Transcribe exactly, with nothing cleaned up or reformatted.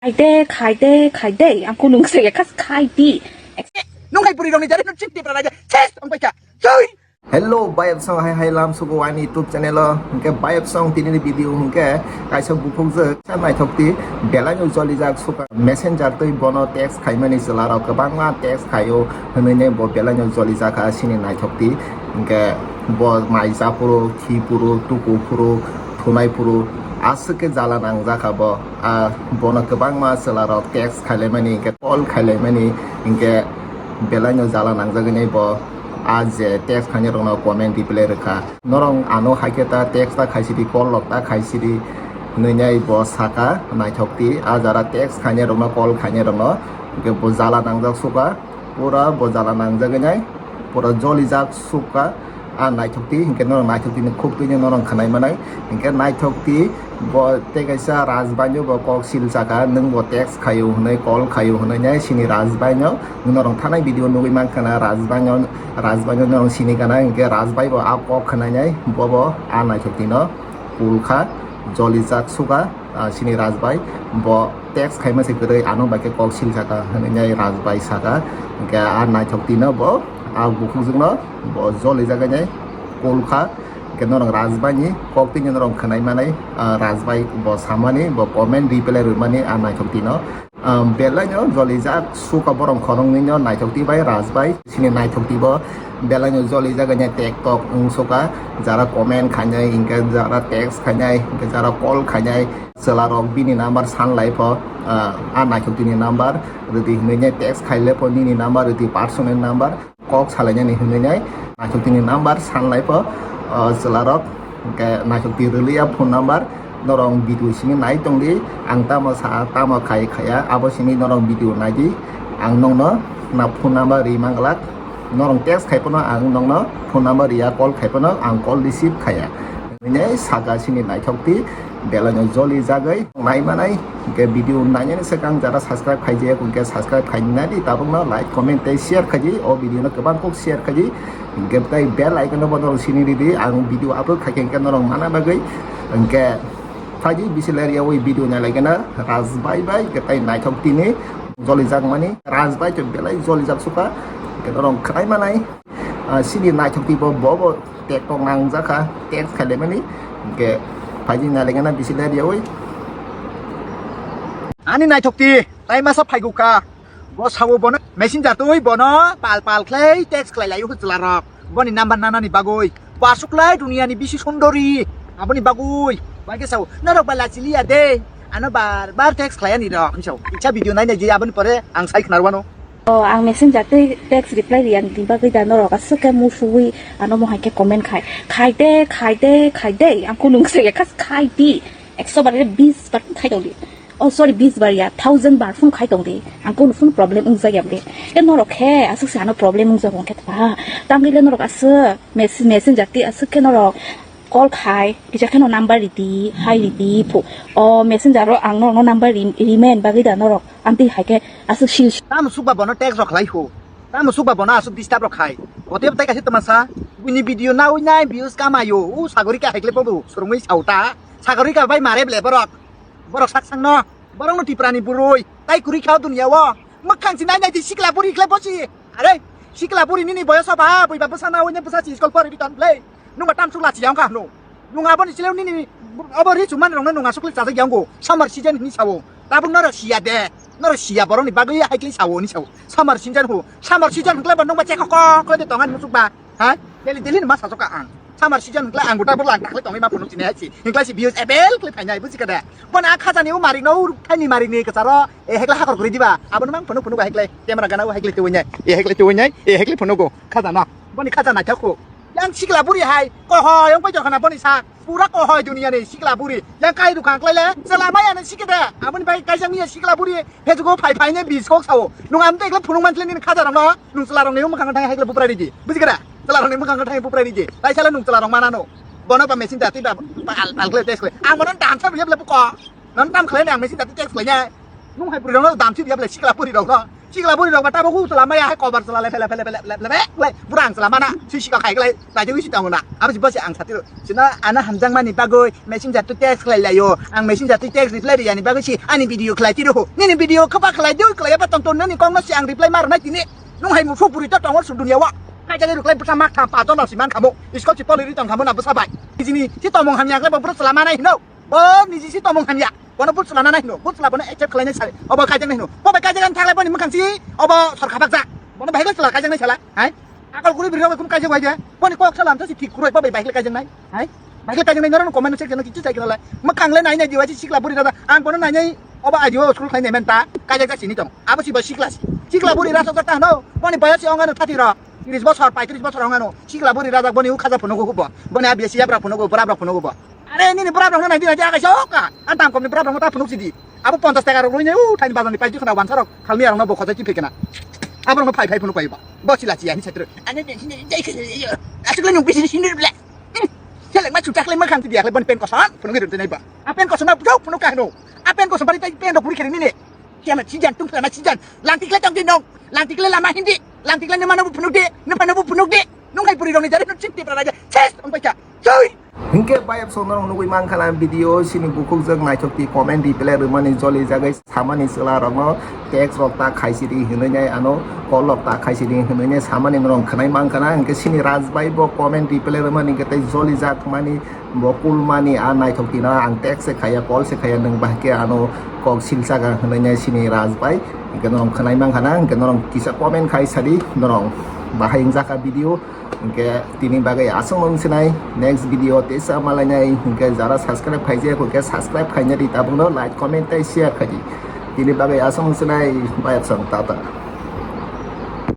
Khai de, khai de, khai de. Ang kunung se khas khai di. Nung hai puri rong ni jari nung chip tip rara ja. Ses, ang pacha. Soi. Hello, bayap song hai hai lam suku wani YouTube channel o. Hingke bayap song tini ni video hingke kaisa bukhuk je sa naithok ti belai no joli jak suka messenger tei bono text khaimani chwla rok kwbangma text khaio hwnwi ne bo belai no joli jak kha sini naithok ti hingke bo mai japuro khipuro tukuphuru thunai phuru aswk khe jala nang jak kha bo. Ah, bono kwbangma chwla rok text khailaimani hingke call khailaimani hingke belai no jala nang jak nai bo. Ah, je text khainai rokno comment reply rwkha. Norok ano hai khe ta text ta khaisidi, call rok ta khaisidi hwnwi nai bo saka naithok ti. Ah, jara text khainai rokno, call khainai rokno hingke bo jala nangjak suka. Pura bo jala nangjak nai, pura jolijak suka. Ah, naithok ti hingke norok naithok ti ni khuk twi norok khwnai manai. Hingke naithok ti bo tei kaisa Rajbai no bo kok sil saka, nwng bo text khaio hwnwi, call khaio hwnwi nai sini Rajbai no. Norok thanai video nugwi mankha na Rajbai no, Rajbai no norok sini gana hingke Rajbai bo a kok khwnai nai bobo a naithok tino pulkha jolijak suka, ah, sini Rajbai bo text khaima se kwrwi ano bai khe kok sil saka hwnwi nai Rajbai saka hingke a naithok tino bo a bukhukjwk no bo jolijak nai pulkha hingke norok Rajbai ni kok tini norok khwnai manai, ah, Rajbai bo samani bo comment reply rwmani a naithok tino. Um, belai no jolijak suka borok khoroknwi no naithok ti bai Rajbai sini naithok ti bo belai no jolijak hwnwi tektok wng suka jara comment khainai hingke jara text khainai hingke jara call khainai chwla rok bini number san lai pho, uh, a naithok tini number rwdi hwnwi ne text khaile pho nini number rwdi personal number. Kok salainani hwnwi nai naithok tini number san lai pho, o, chwla rok hingke naithok ti rwliya phone number norok video simi nai tongdi ang tamo sa tamo khai khaya abo simi norok video naidi ang nokno na phone number ri manglak norok text khai phano ang nokno phone number riya call khai phano ang call receive khaya hwnwi nai saka simi naithok ti. Belai no joli jagwi nai manai. Hingke video nainani swkang jara subscribe khaijak hingke subscribe khainani tabukno like, comment tei share khaidi. O video no kwbang kok share khaidi. Hingke tei bell icon no bono sini ridi. Ang video upload khaikhe hingke norok mana bagwi. Hingke phaidi bisi ler yawi video nai lai gana Rajbai bai hingke tei naithok tini joli jak mani. Rajbai to belai joli jak suka. Hingke norok khwnai manai. Ah, sini naithok ti bo, bo, bo. Tek tok nang jakha, tek khaile mani, hingke phaidi nai lengena bisi ler yawi. Ani naithok ti, tai masa phaigu ka. Bo sawo bono, messenger twi bono, pal pal khlai, text khlai laio chwla rok. Boni number nanani bagwi. Bo aswk lai duniya ni bisi sundori. Aboni bagwi. Bai khe sawo, norok bai lachiliya de. Ano bar bar text khlai ani rok. Hinwi sawo. Iksa video nai nai je aboni pore ang sai khnar wano. O, ang messenger tei text reply riya ni bagwi da norok aswk khe musuwi ano mohai khe comment khai. Khai de, khai de, khai de. Ang kunung se khas khai di. Ekso bar bis bar khai tong di. Oh, sorry, bis bar ya, thousand bar phone khai tong di. Ang kunu phone problem wng jak ya de. Ke norok khe aswk se ano problem wng jak wng khe ta. Tangwi le norok aswk mes-, messenger tei aswk khe norok call khai, kisa kheno number ridi, hai ridi, phu-, o messenger o ang norokno number ri-, rimen bagwi da norok, amtwi hai khe aswk sil sil. Tamo sukba bono text rok khlai ho, tamo sukba bono aswk disturb rok khai. Kote bwtai kaisa twma sa, buini video nawi nai views kamaio, u sagori ka hai khle bobo, swrwngwi sao ta, sagori ka bai mare ble borok. Borok sak sangno, borokno Tiprani burui, tai kwrwi kha o duniya o. Mwkhang si nai nai di sikla buri khlai bosi. Are, sikla buri nini boyoso ba, bui ba bwsa na oine bwsa si school pori ton play. Nungba tam sukla si yang ka hnu. Nung aboni sile nini obo ri chuman rongno nung asukli chajak yango. Summer season hini sawo. Tabuk noro siya de. Noro siya borokni bagwi hai kli sawo ni sawo. Summer season hu. Summer season hwnkle ba nungba chekho ko khlai de tongan musuk ba. Ha? Daily daily ma sajoka ang. Summer season hwnkle ang guta bwrwlang takhli tongwi ma phunuk sini hai si. Hwnkle si views ebel khlai phainai buji khe de. Bono a khajani o marik no o thaini marik ni kwcharo e hekla hakor kwrwi diba. Abono mang phunuk phunuk hai khlai camera gana o hai khlai tuwi nai. E hai khlai tuwi nai. E hai khlai phunugo khajano. Boni khaja naithok khu. Yang sikla buri hai kohoi ong pai jorkhana boni sa. Pura kohoi duniya ni sikla buri. Yang kai dukha khlai le chwla maya ni sikhe de. Aboni bai kaijak miya sikla buri. Hejugo phai phai ne bis kok sao. Nung amte ekla phunuk mansle nini khaja rong no. Nung chwla rong ni mwkhang thang hai khlai buprai ridi. Buji khe da? Chwla rong ni mwkhang thang buprai ridi. Tai sala nung chwla rong mana no. Bono ba machine jati ba pal pal khlai test khlai. Ang bono dam sa biyap le buko. Nang tam khlai ne ang machine jati test khlai ne. Nung hai buri rong no dam si biyap le sikla buri rong no. Chikla buri rok ba tabuk chwla maya hai kobar chwla le phele phele phele phele phele phele bura ang chwla mana si sika khai glai naijagwi si tongo na abo si bose ang satiro sino ano hamjakmani bagwi messenger to text khlai laio ang messenger to text reply riyani bagwi si ani video khlai tiro ho nini video khapa khlai diu khlai ba tong tong nini kong no si ang reply mar nai tini nung hai musu buri to tongo su dunia wa kaijagwi rwkhlai bwsa mak tham pa jon si man khamo iskol si poli ri tong khamo na bwsa bai jini si tomong hamya khlai bo bura chwla manai hino. Bo niji si tomong hamya. Bono butsla na nai hino. Butsla bono accept khlai nai sari. Obo kaijak nai hino. Bo bai kaijak ang thaglai boni mwkhang si. Obo sor khabak jak. Bono bahai sala kaijak nai sala. Hai. Akol kuri birok kum kaijak bai de. Boni kok sala amsa si thik kuroi bo bai bahai kaijak nai. Hai. Bahai kaijak nai norok comment section no kichu sai khlai. Mwkhang le nai nai jiwa si sikla buri dada. Ang bono nai nai obo adio school khlai nai men ta. Kaijak jak sini tong. Abo si bo sikla si. Sikla buri rasa jak ta hino. Boni boyos si ongano thati ro. Tris bosor, paitris bosor ongano. Sikla buri rajak boni u khaja phunugo hubo. Boni a besi yabra phunugo, bora bra phunugo bo. Are nini bwrap rokno naidi naidi akai sok ka. Ang tang komni bwrap rokno ta phunuk sidi. Abo ponchas taka rok rwini u thaini bazar ni paidi khna wansa rok khalmi arokno bo khojai chiphe kana. Abo rokno phai phai phunuk pai ba. Bo sila chiya ni chhatro. Ane de sini jai khe yo. Asuk le nung bisi sini bla. Selek ma chutak le ma khan sidi akle bon pen koson phunuk ri nai ba. A pen koson na bujau phunuk ka hno. A pen koson bari tai pen rok buri kheri nini. Kiama sijan tung kana sijan. Langtik le tong di nong. Langtik le lama hindi. Langtik le nima nobu phunuk de. Nima nobu phunuk de. Nung hai buri rokni jari no chip tip raja. Ses ong pacha. Choi. Hinkhe bayap song norok nugui mankha na video sini bukhuk jwk naithok ti comment reply rwmani joli jagwi samani chwla rokno text rok ta khaisidi hinwi nai ano call rok ta khaisidi hinwi nai samani norok khwnai mankha na hinkhe sini Raj bai bo comment reply rwmani hinkhe tei joli jak mani bo cool mani a naithok tino ang text se khaya call se khaya nwng bahai khe ano kok silsaka hinwi nai sini Raj bai hinkhe norok khwnai mankha na hinkhe norok kisa comment khai sadi norok bahai wngjakha video. Hinkhe tini bagwi aswk wng sinai next video teisa malainai hinkhe jara subscribe khaijak hinkhe subscribe khaina di tabukno like comment tei share khaidi tini bagwi aswk wng sinai bayap song tata.